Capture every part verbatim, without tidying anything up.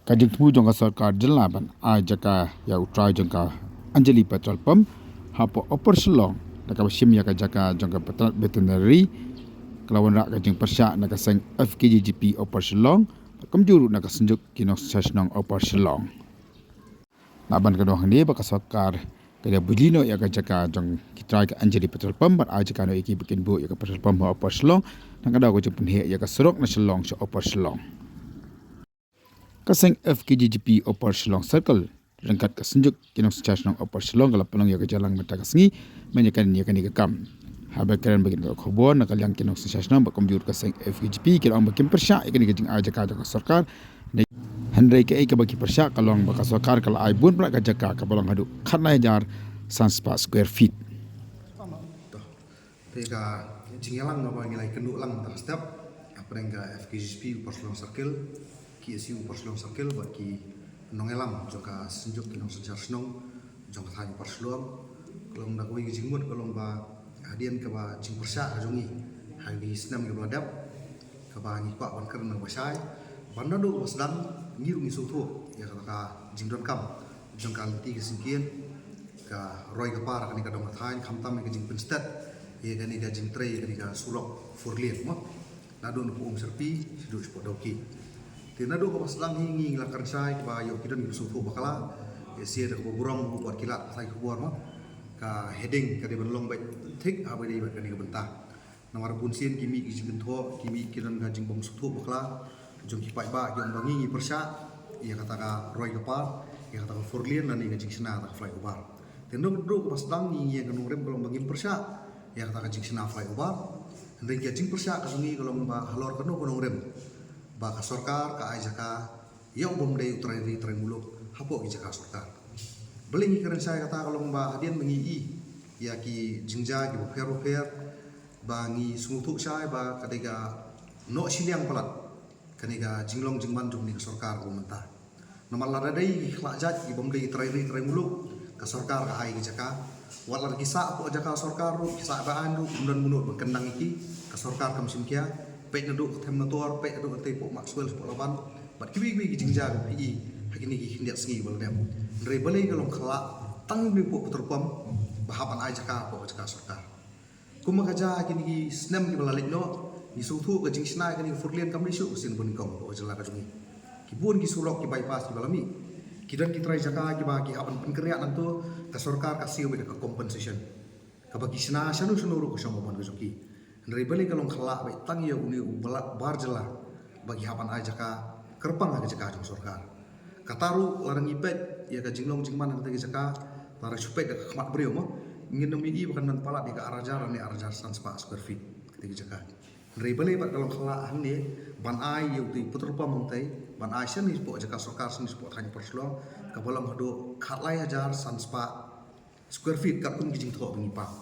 Ka jingthmu jong ka sorkar jylla ban ai jaka ïa u trai jong ka Anjali Petrol Pump hapoh Upper Shillong, da kaba shim ïa ka jaka jong ka veter-, veterinary, ka la wanrah ka jingpyrshah na ka seng F K J G P Upper Shillong, kumjuh ruh na ka Synjuk ki Nongsynshar Shnong Upper Shillong. Namar ka don hangne ba ka sorkar ka la bujli noh ïa ka jaka jong ki trai ka Anjali Petrol Pump bad ai jaka noh ïa ki ba kin buh ïa ka petrol pump ha Upper Shillong, nangta ka daw ka jingpynheh ïa ka surok na Shillong sha Upper Shillong. Ka seng F K J G P Upper Shillong Circle ryngkat ka Synjuk ki Nongsynshar Shnong Upper Shillong ka la pynlong ïa ka jingïalang mynta ka sngi ban ïakren ïa kane ka kam. Haba kren bad ki nongkhubor na ka liang ki Nongsynshar Shnong bad kumjuh ka seng F K J G P ki la ong ba kim pyrshah ïa kane ka jingai jaka jong ka sorkar. Hynrei kaei kaba ki pyrshah ka long ba ka sorkar ka la ai bun palat ka jaka kaba long haduh khatlai hajar san spah square feet. Te ka jingïalang kaba ngi la ïakynduh lang mynta ka step hapdeng ka F K J G P Upper Shillong Circle, K S U Upper Shillong Circle bad ki nongïalam jong ka Synjuk ki Nongsynshar Shnong jong ka thaiñ Upper Shillong, ka long da kawei ka jingmut ka long ba hadien kaba jingpyrshah ka jong ngi ha kine ki snem kiba la dep, kaba ngi kwah ban kren na kaba shai, ban naduh kaba sdang ngi ruh ngi sngewthuh ïa kata ka jingdonkam jong ka lynti ka syngkien, ka roi ka par kane ka dong ka thaiñ, khamtam ïa ka jingpynstet ïa kane ka jingtrei ïa kane ka surok four lane mo. Naduh na Umsyrpi shaduh shapoh Dawki. Te naduh kaba sdang hi ngi la kren shai kaba ïoh ki don ki sngewthuh bakla. Ïa sha da kaba burom bad ki lad pathai khubor mo. Ka heading ka dei ban long beit thik haba dei bad kane ka bynta. Namar bun sien ki mih ki jingkynthoh, ki mih ki don ka jingbym sngewthuh bakla jong ki paidbah, ki ong ba ngi ngi pyrshah ïa kata ka roi ka par, ïa kata ka four lane lane ka jingshna kata ka flyover. Te naduh kaba sdang ngi ïa ka nongrim ka long ba ngim pyrshah ïa kata ka jingshna flyover. Hynrei ka jingpyrshah ka jong ngi ka long ba halor kano ka nongrim ba ka sorkar ka ai jaka ïa u bym dei u trai ri trai muluk hapoh ki jaka sorkar. Balei ngi kren shai kata ka long ba hadien ba ngi i ïa ki jingjia kiba pher ba pher, ba ngi sngewthuh shai ba ka dei ka noh shiliang palat kane ka jinglong jingman jong kane ka sorkar kaba mynta. Namar lada dei ki khlad jait ki bym dei trai ri trai muluk, ka sorkar ka ai ki jaka. Wat lada ki sah hapoh jaka sorkar ruh, ki sah ba aiñ ruh, ym don mano ban kyndang ïa ki, ka sorkar kam shim khia. Peit naduh ka Them Nator, peit naduh ka tei hapoh Maxwell, hapoh Laban. Bad kiwei kiwei ki jingjia kiba phi i ha kine ki khyndiat sngi ba la dep. Hynrei balei ka long khyllah tang ïa une u petrol pump ba hap ban ai jaka hapoh ka jaka sorkar. Kumba ka jia ha kine ki snem kiba la leit noh, ngi sngewthuh ka jingshna ïa kane ka four lane kam dei shuh ka sien banyngkong hapoh ka jylla ka jong ngi. Ki bun ki surok ki bypass kiba la mih. Ki don ki trai jaka kiba ki hap ban pynkynriah nangto, ka sorkar ka siew beit da ka compensation. Kaba ki shna shano shano ruh ka shong ka mon ka jong ki. Hynrei balei ka long khyllah beit tang ïa une u ba la bar jylla ba ki hap ban ai jaka kyrpang ha ka jaka jong sorkar. Kata ruh lada ngi peit ïa ka jinglong jingman ha kata ka jaka, lada shu peit da ka khmat briew mo, ngin ym ïohi ba kan don palat ïa ka ar hajar ne ar hajar san spah square feet kata ka jaka. Hynrei balei pat ka long khyllah hangne ban ai ïa utei u petrol pump hangtei, ban ai shane shapoh jaka sorkar shane shapoh thaiñ Upper Shillong, kaba long haduh khatlai hajar san spah square feet katkum ki jingthoh ba ngi pang.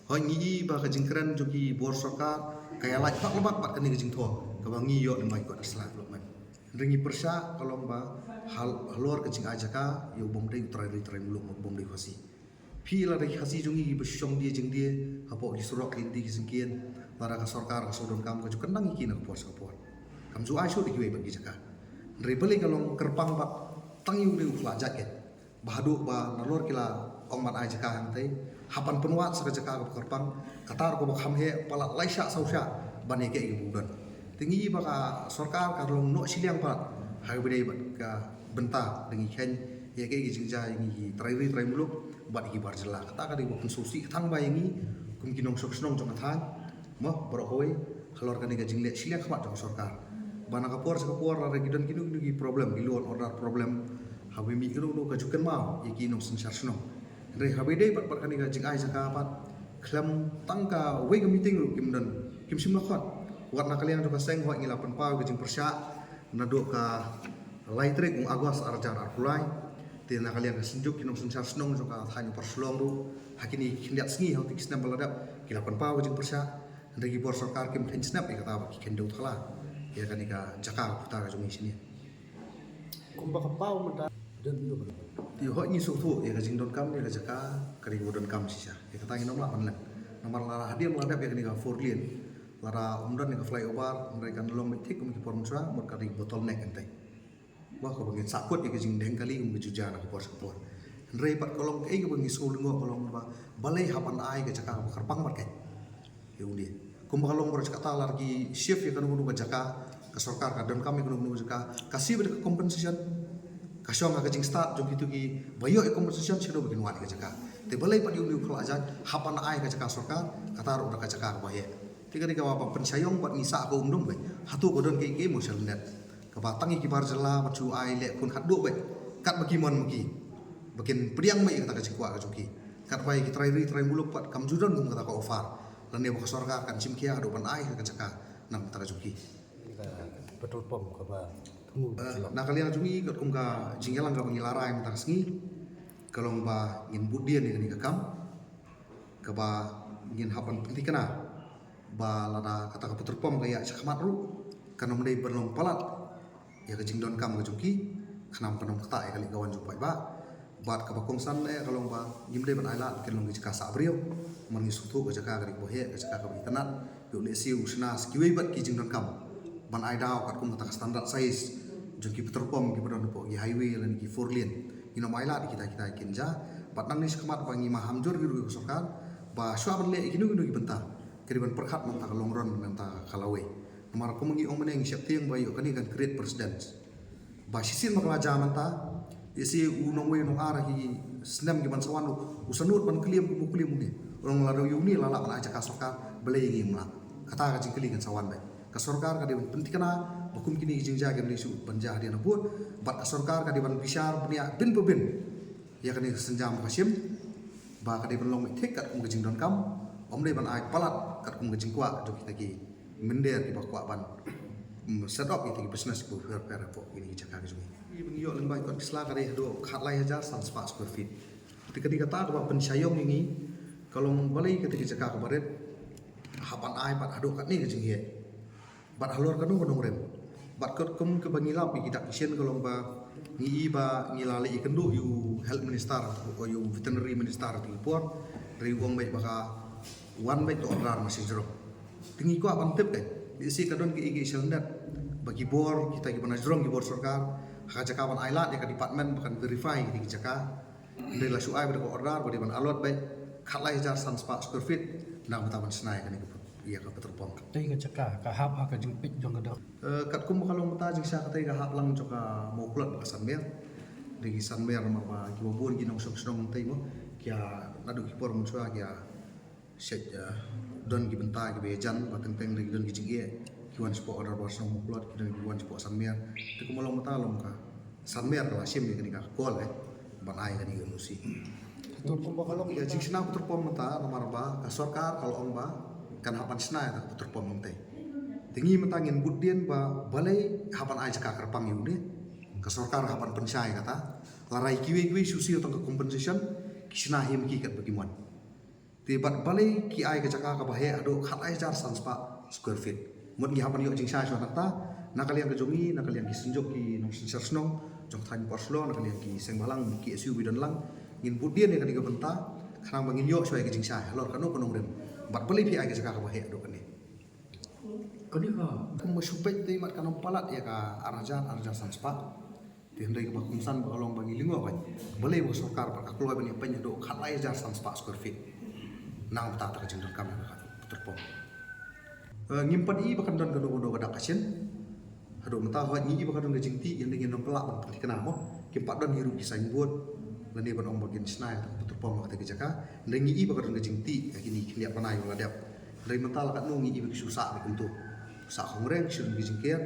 Hooid ngi i ba ka jingkren jong ki bor sorkar ka ïalait bak la bak bad kane ka jingthoh kaba ngi ïoh lyngba ki kot ka sla development. Hynrei ngi pyrshah ka long ba hal-, halor ka jingai jaka ïa u bym dei u trai ri trai muluk, u bym dei u Khasi. Phi lada ki Khasi jong ngi kiba shong die jingdie hapoh ki surok lynti ki syngkien, lada ka sorkar ka shu donkam ka ju kyndang ïa ki na ka por sha ka por. Kam ju ai shuh da kiwei pat ki jaka. Hynrei balei ka long kyrpang bad tang ïa une u khlad jait keiñ. Ba haduh ba nalor ki la ong ban ai jaka hangtei, hap ban pynwad sa ka jaka kaba kyrpang, kata ruh kaba kham heh palat lai shah saw shah ban ïa kaei kaba u don. Te ngi i ba ka sorkar ka long noh shiliang palat ha kaba dei bad ka bynta da ngi kheiñ ïa kaei ka jingjia ïa ngi ki trai ri trai muluk bad ïa ki bar jylla. Kata ka dei ba pynsngewsih tang ba ïa ngi kum ki nongshong shnong jong ka thaiñ. Mo, baroh kawei halor kane ka jingleh shiliang khmat jong ka sorkar. Ba na ka por sha ka por lada ki don kino kino ki problem, ki law and order problem, haba mih kano kano ka ju kynmaw ïa ki nongsynshar shnong. Hynrei haba ïadei bad, bad kane ka jingai jaka pat, khlem tang kawei ka meeting ruh kim don, kim shym la khot. Wat na ka liang jong ka seng hooid ngi la pynpaw ka jingpyrshah naduh ka lai tarik u August ar hajar arphew lai. Te na ka liang ka Synjuk ki Nongsynshar Shnong jong ka thaiñ Upper Shillong ruh ha kine ki khyndiat sngi ha utei ki snem ba la dep ki la pynpaw ka jingpyrshah. Hynrei ki bor sorkar kim kheiñ snap ïa kata ba ki kheiñ dew thla ïa kane ka jaka ka puta ka jong ngi shane. Kumba ka paw mynta don ïa ka. Te hooid ngi sngewthuh ïa ka jingdonkam ïa ka jaka ka dei kaba donkam shisha. Ïa kata ngin ym lah ban leh. Namar lada hadien ba la dep ïa kane ka four lane, lada ym don ïa ka flyover, hynrei kan long beit thik kum ki por mynshuwa, mut ka dei bottleneck hangtei. Ba kaba ngin sahkut ïa ka jingdheng kali kum ka juja na ka por sha ka por. Hynrei pat ka long kaei kaba ngi sngewlyngngoh ka long ba balei hap ban ai ka jaka kaba kyrpang bad ka ïa u dei. Kumba ka long baroh kata lada ki shift ïa kano kano ka jaka, ka sorkar ka donkam ïa kano kano ka jaka, ka siew bad ka compensation, ka shong ha ka jingstad jong kito kiba ïoh ïa compensation shaduh ba kin wad ïa ka jaka. Te balei pat ïa une u khlajait hap ban ai ka jaka sorkar, kata ruh da ka jaka kaba heh. Te ka dei kaba pynshai ïong bad ngi sah ka umdum beit. Hato ka don kiei kiei mo sha lyndet kaba tang ïa ki bar jylla ban shu ai leh khun khatduh beit katba ki mon ma ki, ba kin pdiang beit ïa kata ka jingkwah ka jong ki. Katba ïa ki trai ri trai muluk pat kam ju don kum kata ka offer lane ba ka sorkar kan shim khia haduh ban ai ka jaka na ka bynta ka jong ki. Ka petrol pump kaba thmu. Eh, na ka liang jong ngi katkum ka jingïalang kaba ngi la rai mynta ka sngi, ka long ba ngin bud dien ïa kane ka kam, kaba ngin hap ban pynthikna ba lada kata ka petrol pump ka ïaid shakhmat ruh kan ym dei ban long palat ïa ka jingdonkam ka jong ki, khnang kan ym ktah ïa ka leit ka wan jong paidbah. Bad kaba kongsan eh ka long ba ngim dei ban ailad ba kin long ki jaka sah briew. Namar ngi sngewthuh ka jaka ka dei kaba heh, ka jaka kaba itynnad. Ïoh lehse u shna sa kiwei pat ki jingdonkam ban ai daw katkum kata ka standard size jong ki petrol pump kiba don hapoh ki highway lane ki four lane. Ngin ym ailad ïa kita kita kin jia. Bad nangne shakhmat ba ngi maham jur ngi ruh ïa ka sorkar ba shuwa ban leh ïa kino kino ki bynta, ka dei ban pyrkhat na ka bynta ka long run, na ka bynta ka lawei. Namar kumba ngi ong mynne, ngi sheptieng ba ïoh kane kan create precedent ba shisien ba ka la jia mynta, lehse u nongwei u nongar ha ki snem kiban sa wan u sangeh ban claim kum u claim une. U ong lada ïa une la lah ban ai jaka sorkar, balei ngi ym lah? Kata ka jingkylli kan sa wan beit. Ka sorkar ka dei ban pynthikna ba kum kine ki jingjia kim dei shuh ban jia hadien habud. Bad ka sorkar ka dei ban bishar bniah bin pa bin ïa kane ka sienjam ba ka shim, ba ka dei ban long beit thik katkum ka jingdonkam, ym dei ban ai palat katkum ka jingkwah jong kita ki mynder kiba kwah ban, mm, set up ïa kita ki business kiba pher pher hapoh kine ki jaka ka jong ngi. Ïa ba ngi ïoh lyngba ki kot ki sla ka dei haduh khatlai hajar san spah square feet. Te ka dei kata kaba pynshai ïong ïa ngi, ka long balei kata ki jaka kaba rit hap ban ai pat haduh katne ka jingheh. Bad halor kano ka nongrim. Bad katkum kaba ngi lap ïa ki dak ki shin ka long ba ngi i ba ngi la leit ïakynduh ïa u health minister, ïa u veterinary minister ha kine ki por, hynrei u ong beit ba ka wan beit ka order ma sha jrong. Te ngi kwah ban tip beit, lehse ka don kiei kiei sha lyndet ba ki bor, kita kiba na jrong ki bor sorkar, ha ka jaka ban ailad ïa ka department ba kan verify ïa kine ki jaka. Hynrei la shu ai beit ka order ba dei ban allot beit khatlai hajar san spah square feet na ka bynta ban shna ïa kane ka pet-, ïa ka petrol pump. Te ka jaka ka hap ha ka jingpeit jong ka dong. Eh, katkum ba ka long mynta jingshisha katei ka hap lang jong ka Mawplot bad ka Sanmer. Dei ki Sanmer namar ba kiba bun ki nongshong shnong tei mo, ki ïa naduh ki por mynshuwa ki ïa shet, eh, don ki bynta kiba ïajan ba teng teng dei ki don ki jingeh, ki wan shapoh Order Barshnong Mawplot, ki don ki wan shapoh Sanmer. Te kumba long mynta long ka Sanmer ka la shim ïa kane ka call, eh, ban ai kane ka N O C. Ïa jingshna petrol pump mynta namar ba ka sorkar ka la ong ba kan hap ban shna ïa ka petrol pump mynta. Te ngi mynta ngin bud dien ba balei hap ban ai jaka kyrpang ïa une. Ka sorkar hap ban pynshai kata. Lada ïa kiwei kiwei shu siew tang ka compensation, ki shna hi ma ki katba ki mon. Te bad balei ki ai ka jaka kaba heh haduh khatlai hajar san spah square feet. Mut ngi hap ban ïoh jingshai shuwa na kata, na ka liang ka jong ngi, na ka liang ki synjuk ki nongsynshar shnong jong ka thaiñ Por Shillong, na ka liang ki seng bhalang, ki K S U ba don lang, ngin bud dien ïa kane ka bynta, khnang ba ngin ïoh shuwa ïa ka jingshai halor kano ka nongrim. Bad balei phi ai ka jaka kaba heh haduh kane. Kane ka kumba shu peit te mat kan ym palat ïa ka ar hajar, ar hajar san spah. Te hynrei kaba kongsan ba ka long ba ngi lyngngoh beit balei ba ka sorkar pat ka kloi ban ïa peit haduh khatlai hajar san spah square feet. Na ka bynta kata ka jingdonkam ïa ka petrol pump. Eh, ngim pat i ba kan don kano kano ka dak ka shin. Haduh mynta hooid ngi i ba ka don ka jingtih, ïa ngi ngin ym lah ban pynthikna mo. Kim pat don hi ruh ki signboard lane ban ong ba kin shna ïa ka petrol pump ha kata ka jaka. Hynrei ngi i ba ka don ka jingtih ïa kine ki khyndiat bnai ba la dep. Hynrei mynta la katno ngi i ba ki shu sah beit kumto. Sah khongreng, ki shu don ki jingker.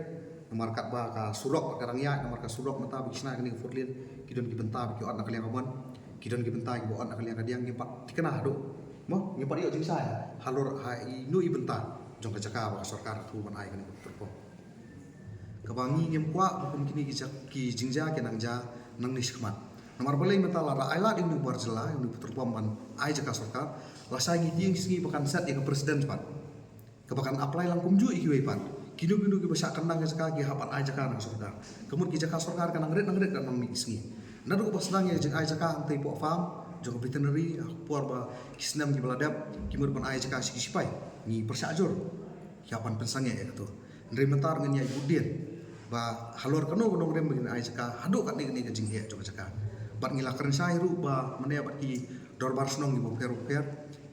Namar katba ka surok ka dang ïaid, namar ka surok mynta ba ki shna kane ka four lane, ki don ki bynta ba ki ot na ka liang ka mon, ki don ki bynta kiba ot na ka liang ka diang, ngim pat thikna haduh. Mo, ngim pat ïoh jingshai halor ha ino i bynta jong ka jaka ba ka sorkar ka thmu ban ai kane ka petrol pump. Kaba ngi ngim kwah ba kum kine ki jak-, ki jingjia ki nang jia nangne shakhmat. Namar balei mynta lada ai lad ïa une u bar jylla, ïa une u petrol pump ban ai jaka sorkar, lashai ngi tieng sngi ba kan set ïa ka precedent pat. Kaba kan apply lang kumjuh ïa kiwei pat. Kino kino kiba shah kyndang ïa jaka ki hap ban ai jaka na ka sorkar. Ka mut ki jaka sorkar ka nang rit nang rit ka nang mih sngi. Naduh ba sdang ïa ka jingai jaka hangtei hapoh farm jong ka veterinary, ha ka por ba ki snem kiba la dep ki mut ban ai jaka sha ki shipai, ngi pyrshah jur. Ki hap ban pynsangeh ïa kato. Hynrei mynta ngin ïa bud dien. ba halor kano kano rim ba ngin ai jaka haduh katne katne ka jingheh jong ka jaka. Bad ngi la kren shai ruh ba mynne bad ki dorbar shnong kiba pher pher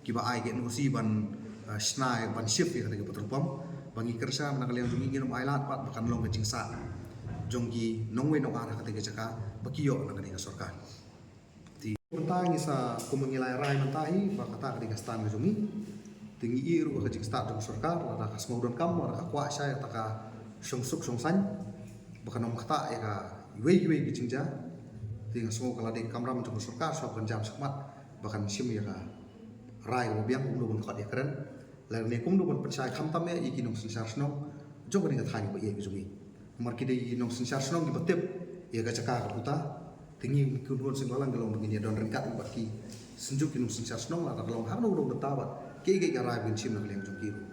kiba ai ka N O C ban uh, shna ban shift ïa kata ka petrol pump. Ba ngi kren shai na ka liang jong ngi ngin ym ai lad pat ba kan long ka jingsah jong ki nongwei nongar ha kata ka jaka ba ki ïoh na kane ka sorkar. Te mynta ngi sa kum ngi la rai mynta hi ba kata ka dei ka stand ka jong ngi. Te ngi ïohi ruh ka jingstad jong sorkar lada ka sngewdonkam lada ka kwah shai kata ka shongsuk shongsaiñ ba kan ym ktah ïa ka iwei iwei ka jingjia. Te nga sngew ka la dei ka kamram jong ka sorkar shuwa ban jam shakhmat ba kan shim ïa ka rai kaba biang kumno ban khot ïa kren. Lane kumno ban pynshai khamtam ïa ki nongsynshar shnong jong kane ka thaiñ ba ïa ka jong ngi. Namar ki dei ki nongsynshar shnong kiba tip ïa ka jaka ka puta. Te ngi ki khun seng balang ka long ba ngin ïa don ryngkat bad ki synjuk ki nongsynshar shnong lada ka long ha kano kano ka bynta bad kiei kiei ki rai ba ngin shim na ka liang jong ki ruh.